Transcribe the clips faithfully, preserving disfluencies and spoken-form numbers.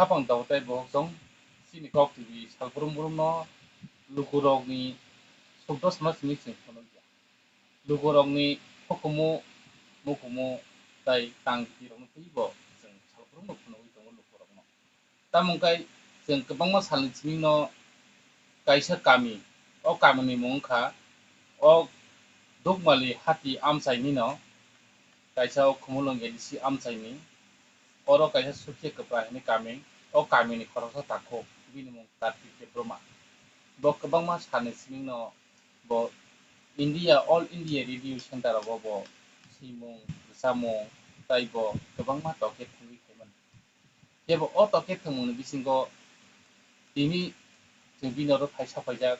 Hapang tao tei bohok chwng chini kok twi salbrum brum no lukurokni sukdo sana simi chwng phunukya. Lukurokni hukumu, mukumu tei tang kitirokno twibo chwng salbrum no phunugwi tongo lukurokno. Tamo wngkha chwng kwbangma salni simi no kaisa kami, o kamini mung wngkha o Dukmali Hati amchaini no, kaisa o Khumulwng A D C amchaini, oro kaisa Sukhe Kwpra hwnwi kami, o kamini khoroksa takhuk, bini mung Kartik Debbarma. Bo kwbangma salni simi no bo India, All India Radio Center rogo bo swimung, rwchapmung tei bo kwbangma tokhe thwngwi khaimani. Kebo o tokhe thwngmungni bisingo tini chwng bini oro phai sokphaijak,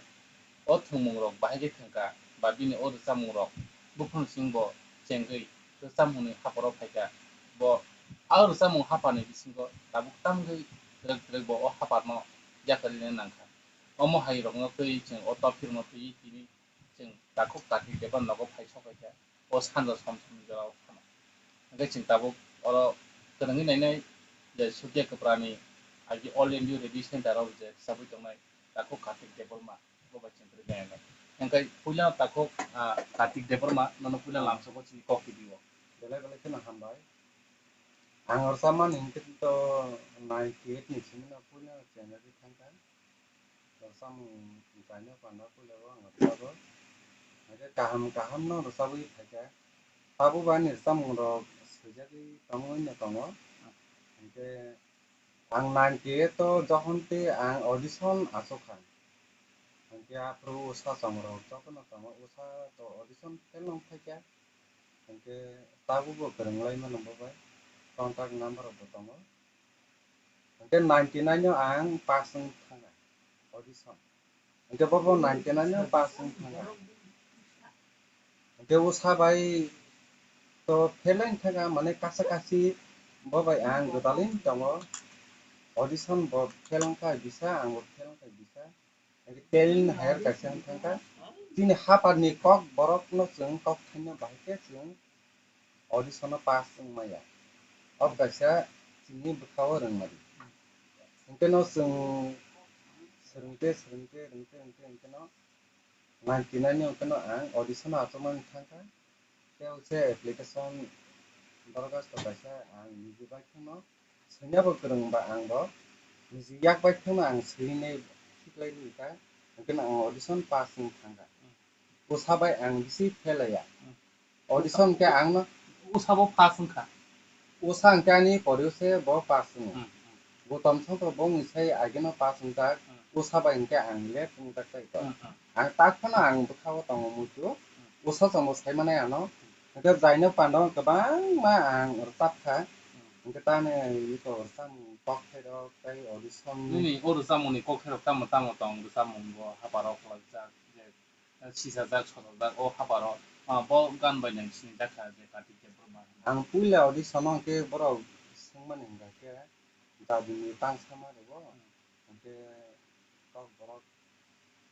o thwngmungrok bahai khe thwngkha, ba bini o rwchapmungrok buphang singbo chengwi rwchapmungni haparo phaikha. Bo a rwchapmung haparni bisingo tabuk tamgwi twrwk twrwk bo o haparno yakarina nangkha. Omo hairokno twi chwng o topirokno twiwi tini chwng takhuk Kartik Debbarma nogo phai sokphaikha. O sanja som somni jorao phano. Hwnkhe chwng tabuk oro kwrwngwi nainai je Sukhe Kwprani agi All India Radio Center o je rwchapwi tongnai takhuk Kartik Debbarma, bo bai chwng kwrwi nainai. Hwnkhe puila takhuk, ah, Kartik Debbarma nono puila lamsogo chini kok twi o. Belai belai kheno hambai. Ang rwchapmani hwnkhe to ninety eight ni simi no puila channel ri thangkha. Rwchapmung kainwi panda puila o ang rwchago. Hwnkhe kaham kaham no rwchabwi phaikha. Tabuk bo ani rwchapmung rok swijagwi tongwi no tongo. Hwnkhe ang ninety eight o jokhon tei ang audition achukha. Hwnkhe aphuru usa chongrok jotono tongo, usa to audition fail wng phaikha. Hwnkhe tabukbo kwrwng lai mano bo bai, contact number rokbo tongo. Hwnkhe ninety nine o ang pass wng thangkha audition. Hwnkhe bobo ninety nine o pass wng thangkha. Hwnkhe usa bai to fail wng thangkha, mane kasa kasi bo bai ang gwdalwino tongo. Audition bo fail wngkha bisa, ang bo fail wngkha bisa. Hwnkhe talent hire kaisa wng thangkha. Chini haparni kok borokno chwng kok thaino bahai khe chwng audition o pass wng maya. Abo kaisa chini bwkha o rwngmani. Hwnkhe no chwng swrwngte, swrwngte, rwngte, rwngte, hwnkhe no ninety nine ni hwnkhe no ang audition o achukmani thangkha. Tei o se application dorkhasto kaisa ang niji bai kheno swinai bo kwrwng ba ang bo niji yak bai kheno ang swinai khiklai rwkha, hwnkhe no ang audition pass wng thangkha. Usa bai ang bisi fail ya. Hmm. Audition khe ang no usa bo pass wngkha. Usa hwnkhe ani pore se bo pass wngo. Hmm, hmm. Bo tomsong to bo wngwi sai ageno pass wngjak, hmm, usa bai hwnkhe ang late wngjak tai to. Hmm, hmm. Ang tak phano ang bwkha o tongo muitu. Hmm. Usa chwngbo sai manai ano. Hwnkhe jaino pando kwbangma ang rwchap kha. Hmm. Hwnkhe tamni iko rwchapmung kok khairok tei audition. Nini o rwchapmungni kok khairok tamo tamo tong, rwchapmung bo haparok kwlaijak je sijajak, sojajak o haparo, ah, bo gan bai nang sinijak kha je Kartik Debbarma hwnwi. Ang puila audition o hwnkhe borok swngmani hwnkha khe jaduni tangsa ma rwo, hmm, hwnkhe kok borok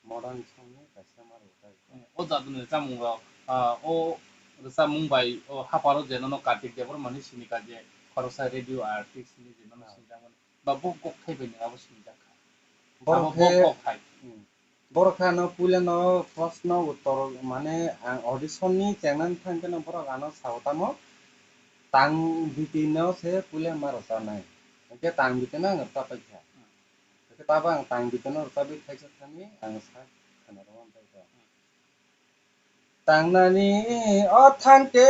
modern song ni kaisa ma rwo tai. Hmm, o jaduni rwchapmung rok, ah, o rwchapmung bai o haparo je nono Kartik Debbarma hwnwi sinikha je khoroksa radio artist hwnwi je nono, ah, sinijakmani. Ba bo kok thai bai nang abo sinijak kha. Borok abo bo khe, kok thai. Hmm. Borok khe ano puila no proshno uttor mane ang audition ni chengnani thang khe no borok ano sao tamo tang biti no se puila ma rwchanai. Hwnkhe tang biti no ang rwchapbai kha. Hwnkhe tabo ang tang biti no rwchapwi thaisa thani ang sa khana rw bai kha. Tangnani o thangte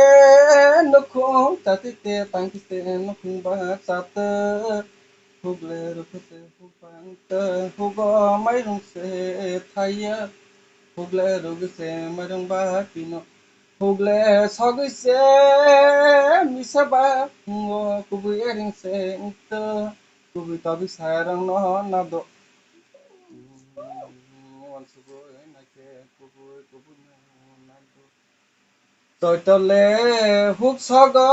nukhung chatite tangkiste nukhung ba chatwk. Hugle rukse hubangtwk hugo mairungse thaiya. Hugle rugse mairung ba pino. Hugle sogwise misa ba hungo kubui eringse wngtwk. Kubui tobisa rangno nado. Wansugwi naikhe kubui kubui no nado. Joitole huk sogo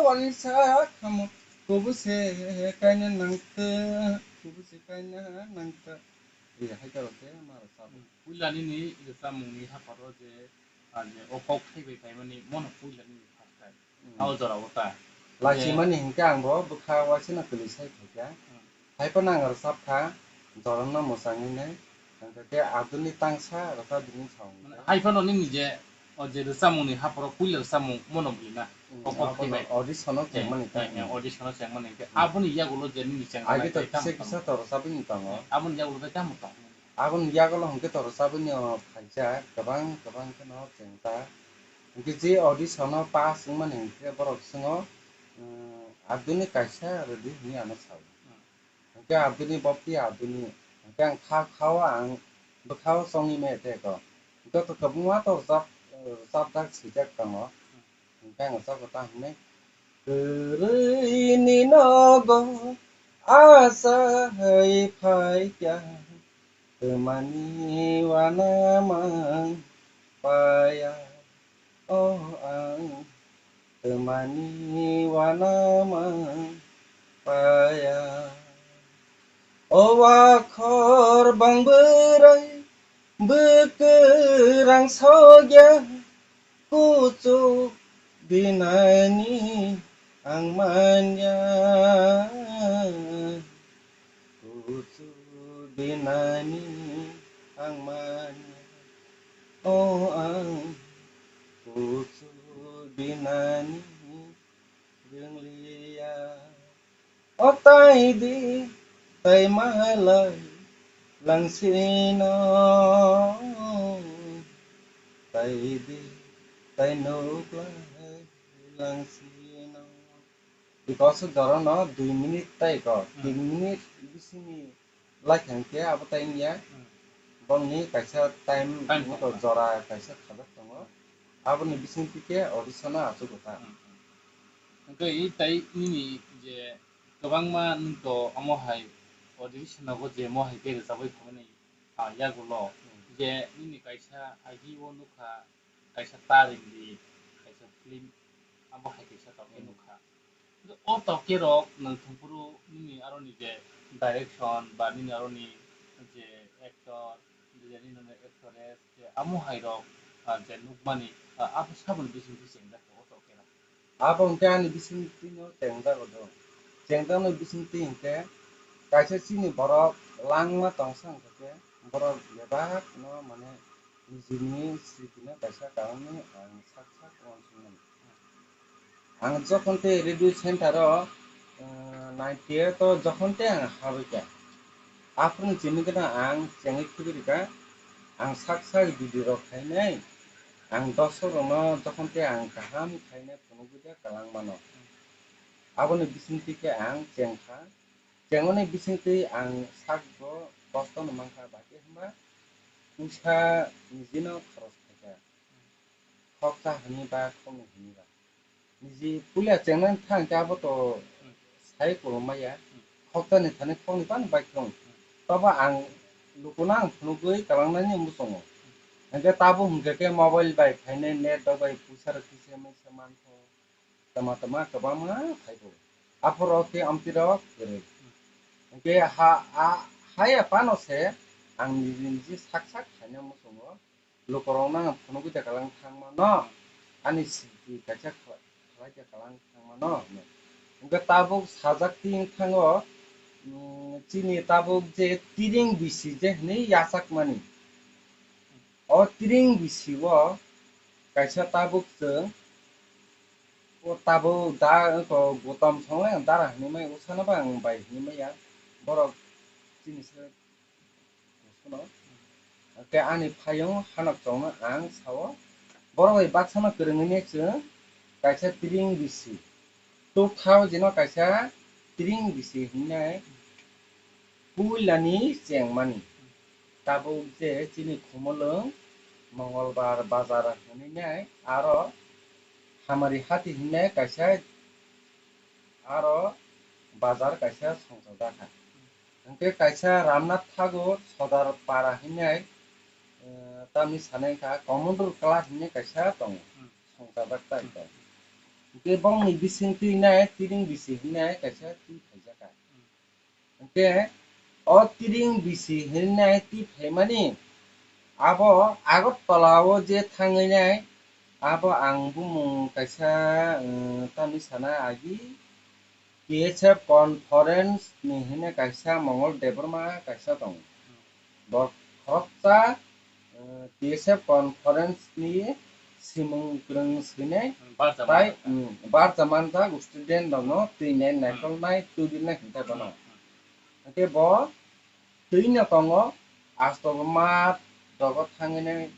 wanisa khamo kubui se kaina nangtwk, kubui se kaina nangtwk. Ri hai karo khe ma rwchapmung. Puila nini rwchapmungni hapharo je, ah, je o kok thaibai phaimani mono puila nini first time. Hmm. Abo jora o ta. Lachimani hinkhe ang bo bwkha waisano kwlwi sai phaikha. Hmm. Haiphano ang rwchapkha, jorano mwchangwi nai. Hinkhe adoni tangsa rwchap bini samung. Mane haiphano nini je, o je rwchapmungni hapharo puila rwchapmung mono bwlwi na. Hmm, o kok abono thaibai. Audition-o eh, chengmani eh, tang. Eh, audition-o chengmani hinkhe hmm. Aboni yagulo je nini chengmani age to kisa kisa to rwchapmani tongo. Eh, aboni yagulo tei tamo tong. Aboni yagulo hinkhe to rwchapmani o phaijak, kwbang kwbang kheno chengjak. Hinkhe je audition-o pass wngmani hinkhe borok swngo, um, adoni kaisa rwdi hinwi ano sao. Hmm. Hinkhe adoni bopti adoni. Hinkhe ang kha khao ang bwkhao chongwi maya tei ko. Joto kwbangma to rwchap, rwchapjak swijak tongo. Hinkhe ang rwchapkha ta hinwi. Kwrwini nogo achai phaikha. Twmani uanamang paya, o ang. Twmani uanamang paya. O wakhor bang bwrwi bwkwrang sogya. Kuchuk binani ang manya, kuchuk binani ang manya, o ang kuchuk binani rwngliya. O tai di, tai malai langsino, tai di, tai nuklai langsino. Because dorono dui minute tai ko, hmm. Tin minute bisingni lai thang khe abo tai wngya. Hmm. Bongni kaisa time, time moto tongo. Jora kaisa khajak tongo. Aboni bising tike audition-o achugwi ta. Hmm, hmm. Hwnkhe i tai nini je kwbangma nwng to omo hai audition nogo je mo hai khe rwchabwi thangmani, ah, yagulo hmm. Je nini kaisa agi o nukha, kaisa ta ringdi, kaisa film, abo hai kaisa tongkhe hmm. Nukha. O tokterok nwng thwngphuru nini aroni je direction ba nini aroni je actor, je nini aroni actress, je amo hairok, ah, je nukmani, ah, abo saboni bisingtwi chengjak tongo o tokterok. Abo hwnkhe ani bisingtwino chengjago do. Chengjaknai bisingtwi hwnkhe kaisa chini borok langma tongsa hwnkhe borok bebak no mane nijini sriti no kaisa karon ni ang sak sak uansukmani. Ang jokhon tei radio center o, eh, ninety eight o jokhon tei ang habwi kha, aphuru ni chini gana ang chengwi khibiri kha, ang sak sak video rok khainai, ang doso rok no jokhon tei ang kaham khainai phunugwi de kwlang mano. Aboni bisingtwi khe ang chengkha, chengmani bisingtwi ang sak bo kosto no mankha, bahai khe hwnba puisa nijino kharos khaikha. Khoksa hwnwi ba khoknwi hwnwi ba. Niji puila chengnani thang khe abo to sai kolom maya. Khoksa ni thani khoknwi bani bai thung. Tobo ang lukuno ang phunugwi kwlangnani muchungo. Hwnkhe tabuk hwnkhe khe mobile bai phainai net rok bai puisa rok kisa misa mantho. Tama tama kwbangma phaibo. Aphuru khe amtwi rok kwrwi. Hwnkhe ha, a, haya phano se ang niji niji sak sak khaina muchungo. Lukurokno ang phunugwi da kwlang thangmano, ani sriti kaisa khlai, khlai da kwlang thangmano hwnwi. Hwnkhe tabuk sajak twi wng thango, mm, chini tabuk je tiring bisi je hwnwi yachakmani. O tiring bisi o kaisa tabuk chwng, o tabuk da, wngkha o Gautam songwi ang dara hwnwi maya, usano bo ang bai hwnwi maya, borok chini se. Hwnkhe ani phaiyung hanok chongno ang sao, borok bai baksano kwrwngwi chwng kaisa tiring bisi, two thousand o kaisa tiring bisi hinai puilani chengmani. Tabuk je chini Khumulwng Mongolbar bazar hinai aro Hamari hati hinai kaisa aro bazar kaisa songchajak kha. Hwnkhe kaisa Ramnath Thakur Sodar Para hinai, eh, tamni sanai kha, Commander Club hinwi kaisa tongo, hmm, songchajak tai hmm, tongo. Hwnkhe bongni bisingtwi nai tiring bisi hinai kaisa twi phaijak kha. Hmm. Hwnkhe o tiring bisi hinai twi phaimani abo Agartala o je thangwi nai Abo ang bumung kaisa, eh, tamni sana agi T S F conference ni hwnwi kaisa Mongol Debbarma kaisa tongo. Bo khoroksa, eh, T S F conference ni simung kwrwng swinai Barja tai, manjak. Hmm, barja manjak student rokno twinai Hmm. naikolnai twibinai hwnkhai bono. Hmm, hmm. Hwnkhe bo twino tongo, asto bo mat dogo thangwi nai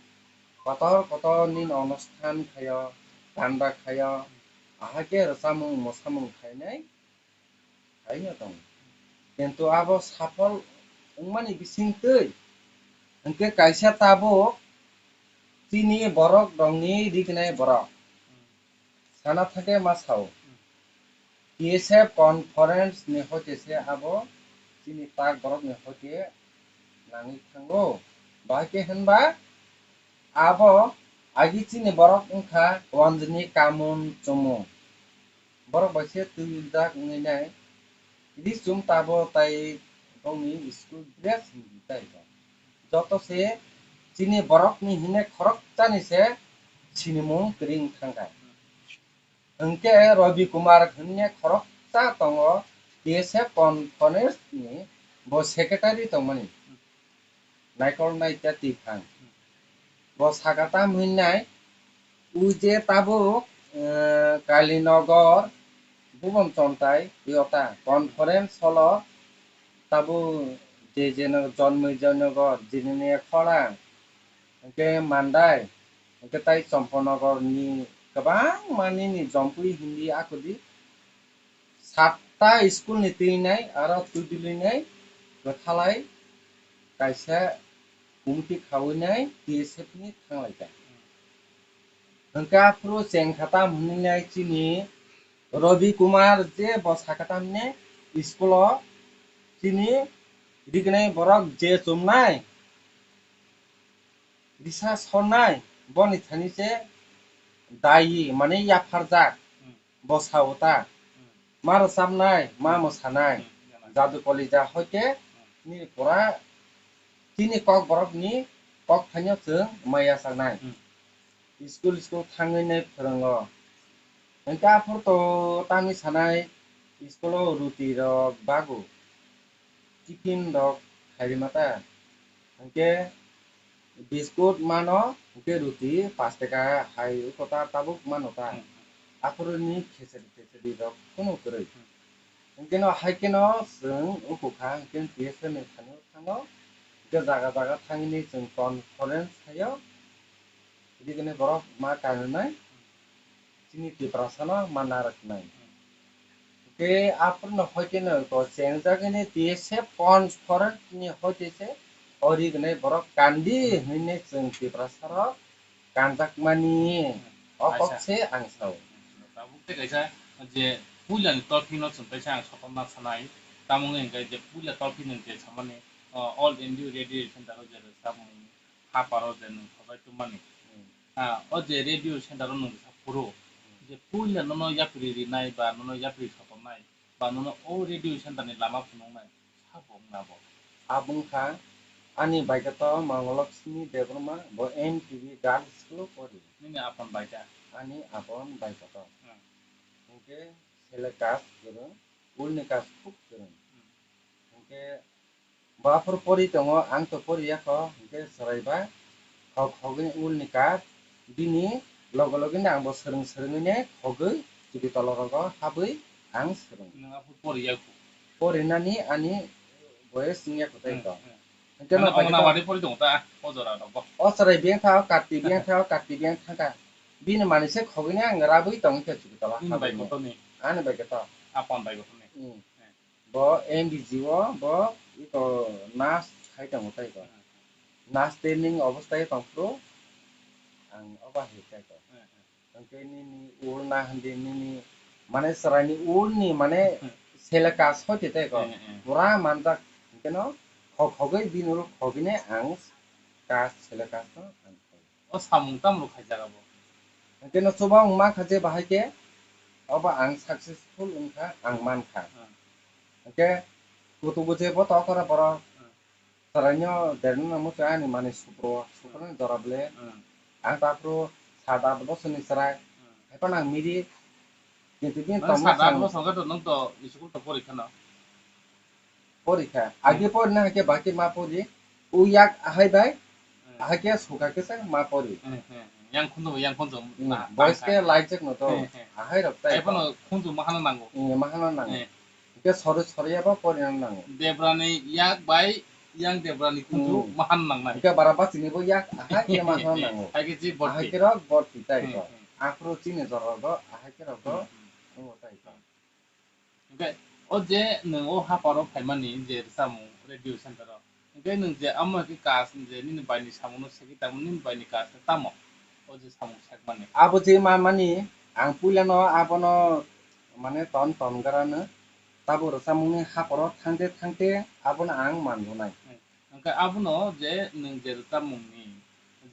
kotor kotor nini onusthan khaio, kanda khaio, ahai khe rwchapmung mwsamung khainai khaino tongo. Kintu abo saphol wngmani bisingtwi hwnkhe kaisa tabuk chini borok rokni rignai borok. Sana thangkhe ma sao. T S F conference ni hoite se abo chini tak borok ni hoite nangwi thango. Bahai khe hwnba abo agi chini borok wngkha wanjini kamun chumung. Borok bai se twiljak wngwi nai. Ri chum tabo tai bongni school dress hinwi tai bo. Joto se chini borokni hine khoroksa ni se sinimung kwrwi wng thangkha. Hwnkhe Ravi Kumar hwnwi khoroksa tongo, T S F conference ni bo secretary tongmani. Naikol naikya twi thang. Bo saka tam hwnnai, u je tabuk, eh, Kalinagar, Bhuban Chontai, yota conference holo tabuk je je no Jonmoi Joynagar, Jinini Khorang, hwnkhe Mandai, hwnkhe tai Chomponagar ni kwbangma nini Jompui hindi akudi satta school ni twinai aro twidulwinai kwthalai kaisa committee khawinai T S F ni thanglaikha. Hwnkhe aphuru cheng khatam hwnwi nai chini Ravi Kumar je bo sakatam ne school o chini rignai borok je chumnai risa sonnai boni thani se dayi mane yapharjak. Hmm. Bo sao ta. Hmm. Ma rwchapnai, ma mwsanai. Hmm. Jadu Kolija hoite Hmm. nini pura chini kok borok ni kok thaino chwng maya saknai. Hmm. School school thangwi nai phwrwngo. Hwnkhe aphuru to tamni sanai school o ruti rok bago. Tiffin rok khairima ta. Hwnkhe biscuit mano, hwnkhe ruti pash taka hai uko ta tabuk mano ta. Hmm. Aphuru ni khechari techari rok kunu kwrwi. Hmm. Hwnkhe no hai kheno chwng uko kha, hwnkhe T S F ni thani o thango. Hwnkhe jaga jaga thangwi chwng conference khaio. Hwnkhe borok ma kanwi nai. Chini Tiprasano ma narwknai. Tei aphurno hoite no to chengjagwini T S F conference ni hoite se ori gnai borok kandi hinwi chwng Tiprasarok kanjakmani o kok Aisa. Se ang sao. Tabuk tei kaisa je puilani topik no chwng kaisa ang sokomna sanai. Tamo wngkha je puila topik no je samani, o, All India Radio Center o je rwchapmung haparo je nwng khojai tongmani. Hmm. Ah, o je radio center o nwng sa phuru, Hmm. je puila nono yapri rinai ba nono yapri sokomnai ba nono o radio center ni lama phunuknai, sabo wngna bo? Abo wngkha ani baikha to Mangolokshmi Debbarma, bo M T B Girls School o pori. Nini apon baikha? Ani apon baikha to. Hmm. Hwnkhe sele kas kwrwng, ulni kas khub kwrwng. Hmm. Hwnkhe Bo aphuru pori tongo, ang to pori ya kho, hwnkhe chwrai ba khok khogwi ulni kas bini loge loge no ang bo swrwng swrwngwi ne khogwi chuki tola rogo habwi ang swrwng. Nwng aphuru pori ya kho? Pori nani ani boyes wng ya kho tei Hmm, to. Hmm. Hwnkhe Ano no bai khe to Anganwadi pori tongo ta, o jora rogo. O chwrai biyang tha, o kati biyang tha, o kati biyang thang kha. Bini manwi se khogwi ne ang rabwi tong khe chuki tola Nini habwi bai ne. Kotor ni? Ani bai khe to. Apon bai kotor ni? Hmm. Hmm. Bo M B G o bo iko nurse khai tongo tai ko. Hmm. Nurse training obostai tong phuru ang oba hai tai ko. Hmm, hmm. Hwnkhe nini ul na hwndi nini mane chwraini ulni mane Hmm. sele kas hoite tai ko. Hmm, hmm. Pura manjak hwnkhe no khok khogwi bini ulo khogwi ne ang kas sele kas no ang khai. O samung tamo rok khaijak abo? Hwnkhe no chuba wng mankha je bahai khe, obo ang successful wngkha, ang mankha. Hmm. Hwnkhe kutubu je bo tokora borok Hmm. chwraino derna nang muchung ani manwi supro, suprani jora ble. Hmm. Ang taphuru Sat aat bosor ni chwrai. Hmm. Hai phano ang miri. Kintu bini tongmung sat aat bosor khe to nwng to school to pori kheno. Pori kha. Hmm. Age pori na hai khe baki ma pori. O yak ahai bai. Hmm. Ahai khe sukha khe se ma pori. Hmm, hmm, hmm. Yang khunju, yang khunju. Hmm. Boys khe laijak no to. Hmm, hmm. Ahai rok tai. Hai phano khunju ma hano nango. Hmm, ma hano nango. Hmm. Hingke sori sori abo porina nango. Debrani yak bai yang Debrani khunju hmm mahan nangnai. Hingke bara bachini bo yak ahai khe mahan nango. Hai khe je borti. Ahai khe rok borti tai hmm, to. Hmm. Aphuru chini jora rok do ahai khe rok do hmm, hmm, wngo tai to. Hingke o je nwng o haparo phaimani je rwchapmung radio center o. Hingke nwng je amo khe kas je nini baini samungno segwi tamo nini baini kas khe tamo? O je samung sekmani. Abo je mamani ang puilano abono mane ton ton garano tabuk rwchapmungni haporo thangte thangte abono ang manrwnai. Hmm. Hingke abono je nwng je rwchapmungni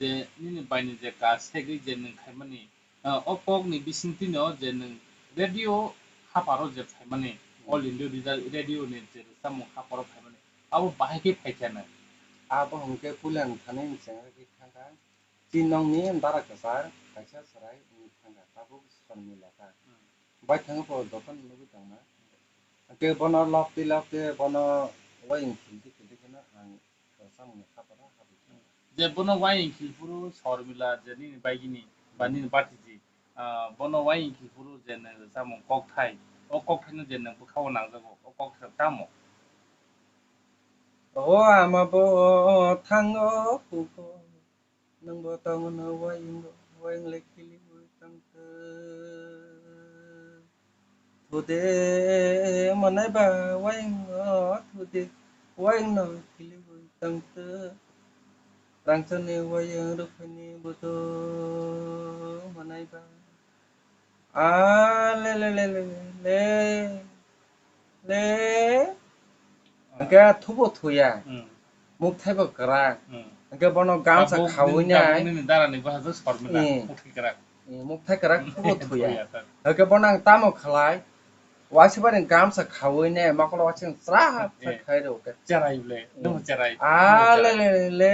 je nini baini je kas segwi je nwng khaimani, ah, o kokni bisingtwino je nwng radio haparo je phaimani, hmm, All India Rija-, Radio ni je rwchapmung haparo phaimani, abo bahai khe phaikha nai? Abo hwnkhe puilani thani chengkha khe thangkha, Chinongni dara kwchar kaisa chwrai wngwi thangkha, tabuk Sormila ta. Hmm. Baithang bo jotono nugwi tongma. Hwnkhe bono lobtwi lobtwi bono uaiyung khildi khildi kheno ang rwchapmungni haparo habwi thangkha. Je bono uaiyung khilphuru Sormila je nini baigini ba nini batiji, ah, bono uaiyung khilphuru je nwng rwchapmung kokthai, o kokthaino je nwng bwkhao nangjago, o kokthai tamo? O ama bo thango hugo. Nwngbo tongno uaiyung, uaiyung le khiliui tongtwk. Thude manai ba uaiyung o thude, uaiyungno khiliui tongtwk. Rangchakni uaiyung rukphini budu manai ba. Ah, le, le, le. Hwnkhe thubo thuya. Hmm. Mukthai bo kwrak. Hmm. Hwnkhe bono gamsa tabuk khawi nini, nai. Tabuk nini darani bahai Sormila. Hmm. Mukthai kwrak. Hmm, mukthai kwrak thubo thuya. Thuya, sir. Hwnkhe bono ang tamo khlai? Waisibani gamsa khawi nai, mokolo waising chra chra eh, khai rw khe. Cherai le, hmm, nwng cherai. Ah, nwng le, cherai. Le, le,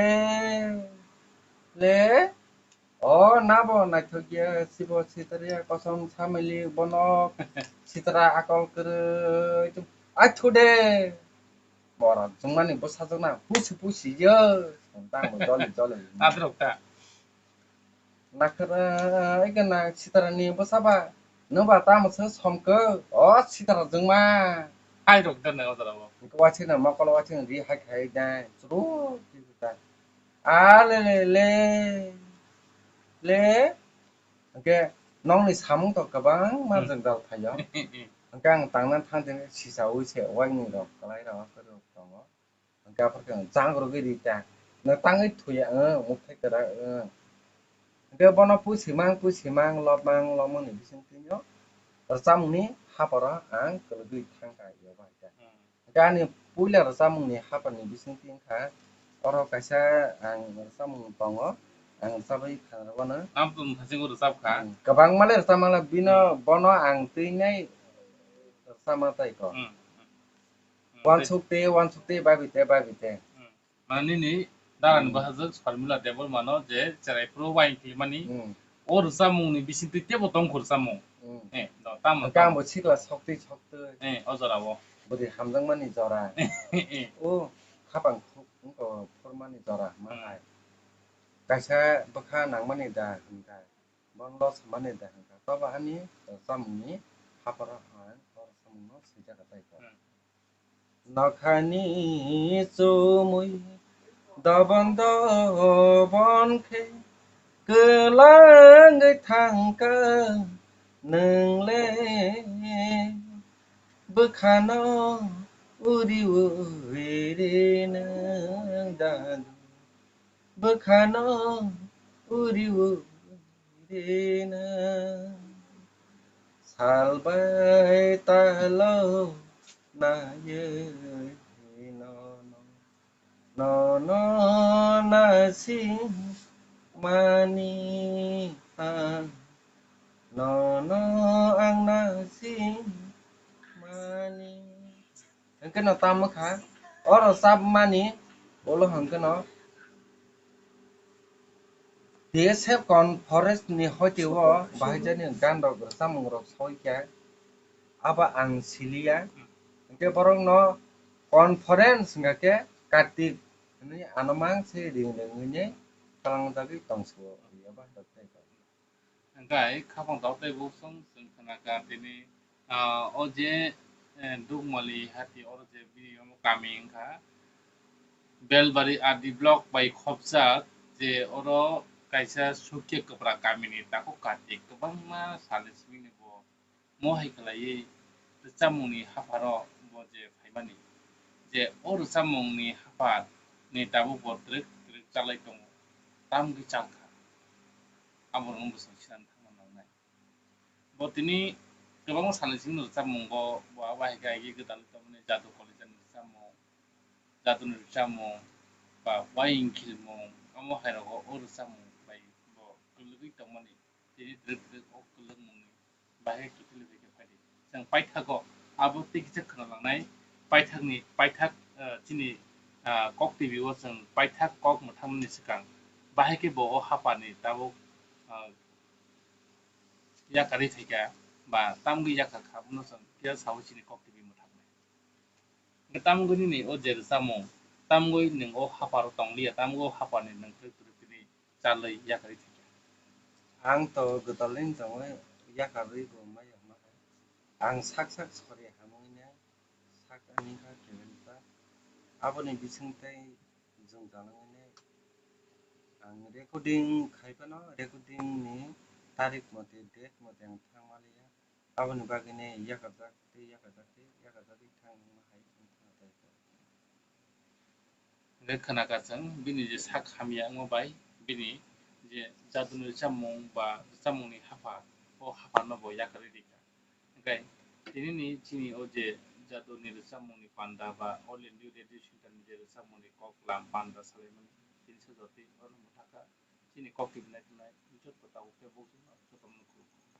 le. O nabo naithok ya, sibo sitra ya, kosom samili bono sitra akol kwrwi. Ai thude. Bora jungmani bwsajwk na pusi pusi yo. Tamo joli joli. Adrok ta. Nakhwra ega na sitra ni bwsa ba. Nwng ba tamo se somkhe. O sitra jungma. Ai rok da na odara bo. Wachi na mokol wachi ri hai khai dai. Churu ta. A le le le. Le. Hwnkhe nokni samung to kwbangma hmm, jwngjal phaio. Hwnkhe ang tangna thang thang sisaui se uaini rok kwlai rok kwrwi rok tongo. Hwnkhe aphuru khe ang jang rwgwi ri ta. Nwng tangwi thuya, ang mukthai kwrak, ang. Hwnkhe bono pusimang, pusimang, lobmang, lobmang ni bisingtwino rwchapmungni haporo ang kwlwgwi thangkha, yobai ta. Hmm. Hwnkhe ani puila rwchapmungni hapharni bisingtwi wngkha, oro kaisa ang rwchapmung tongo, ang rwchapwi khanarwano. Ang tong thasingwi rwchapkha. Hmm, kwbangma le rwchapmang le bino, hmm, bono ang twinai rwchapma tai kho. Hmm, hmm. Hmm, uansuk te, uansuk te, babi te, babi te. Hmm. Mane nini darani hmm, bwsajwk Sormila Debbarmano je cherai phuru uaing khilimani, hmm, o rwchapmungni bisingtwi teibo tongkhu rwchapmung. Hmm. Eh, do, tamo, hwnkhe tamo. Angbo sikla soktwi soktwi. Eh, o jorao. Bwrwi hamjakmani jora. Eh. O khapang khuk wngkha phurmani jora, hmm, ma hai. Kaisa bwkha nangmani da hwnkha, bono losamani da hwnkha. Tobo ani rwchapmungni haparo ang o rwchapmungno swijak tei kho. Hmm. Nokhani chumui dobon dobon khe kwlangwi thangkha nwng le. Bwkhano uri uri ri nwng dadu, bwkhano uri uri ri nwng. Sal bai talo naiwi nono, nono nasing mani ang, nono ang nasing mani. Hwnkhe no tamo kha, oro chapmani, ulo hwnkhe no. T S F conference ni hoite o bahai jani gan rok rwchapmung rok sawi kha, abo ang siliya. Hwnkhe borok no conference hwnkha khe Kartik hwnwi ano mang se ring ring hwnwi twlangjagwi tongsuo. Abo hai rok tei kok. Hwnkhe khapang tao tei buksong chwng khna kha tini, ah, o je, eh, Dukmali hati oro je bini omo kami wngkha. Belbari R D block bai khopjak je oro kaisa sukhe kwpra kamini takhuk Kartik kwbangma salni simi ni bo mo hai khlaiwi rwchapmungni hapharo bo je phaimani, je o rwchapmungni haphar ni tabuk bo twrwk twrwk chalai tongo, tamgwi chalkha. Abo rwngno bwswk sinani thangna nangnai. Bo tini kwbangma salni simi rwchapmungo bo abo hai khe aigwi gwdalwi tongmani Jadu College ni rwchapmung, Jaduni rwchapmung ba uaing khilmung, omo hai rogo o rwchapmung bai bo kwlwgwi tongmani tini twrwk twrwk o kwlwkmungni bahai kiphilwi khe phaidi. Chwng paithago abo tei kisa khwnalangnai, paithakni, paithak, ah, chini, ah, kok twi o chwng paithak kok mwthangmani swkang bahai khe bo o haphani tabuk, ah, yakarwi phaikha ba tamgwi yakar kha, bono chwng phiya saui chini kok twi mwthangmani. Hwnkhe tamgwi nini o je rwchapmung, tamgwi nwng o hapharo tongliya, tamgwi o hapharni nwng twrwk twrwk tini chalwi yakarwi thangkha. Ang to gwdalni wngwi yakarwi bo maya ma hai. Ang sak sak sori hamwino sak ani kha kebelsa. Aboni bising tei jwng jalangwino ang recording khai phano recording ni tarik mote, date mote ang thangma liya. Aboni bagwino yakarjak tei yakarjak tei yakarjagwi thangma hai wngkha tei. Hwnkhe khwnakha chwng bini je sak hamya wngma bai bini je jaduni rwchapmung ba rwchapmungni haphar, o hapharno bo yakarwi rikha. Hwnkhe tinini chini o je jaduni rwchapmungni panda ba All India Radio Centre ni je rwchapmungni koklam panda salaimani tini sajotwi oro mwthakha chini kok tibinai tongnai joto tabuk khe bo jotono khulumkha.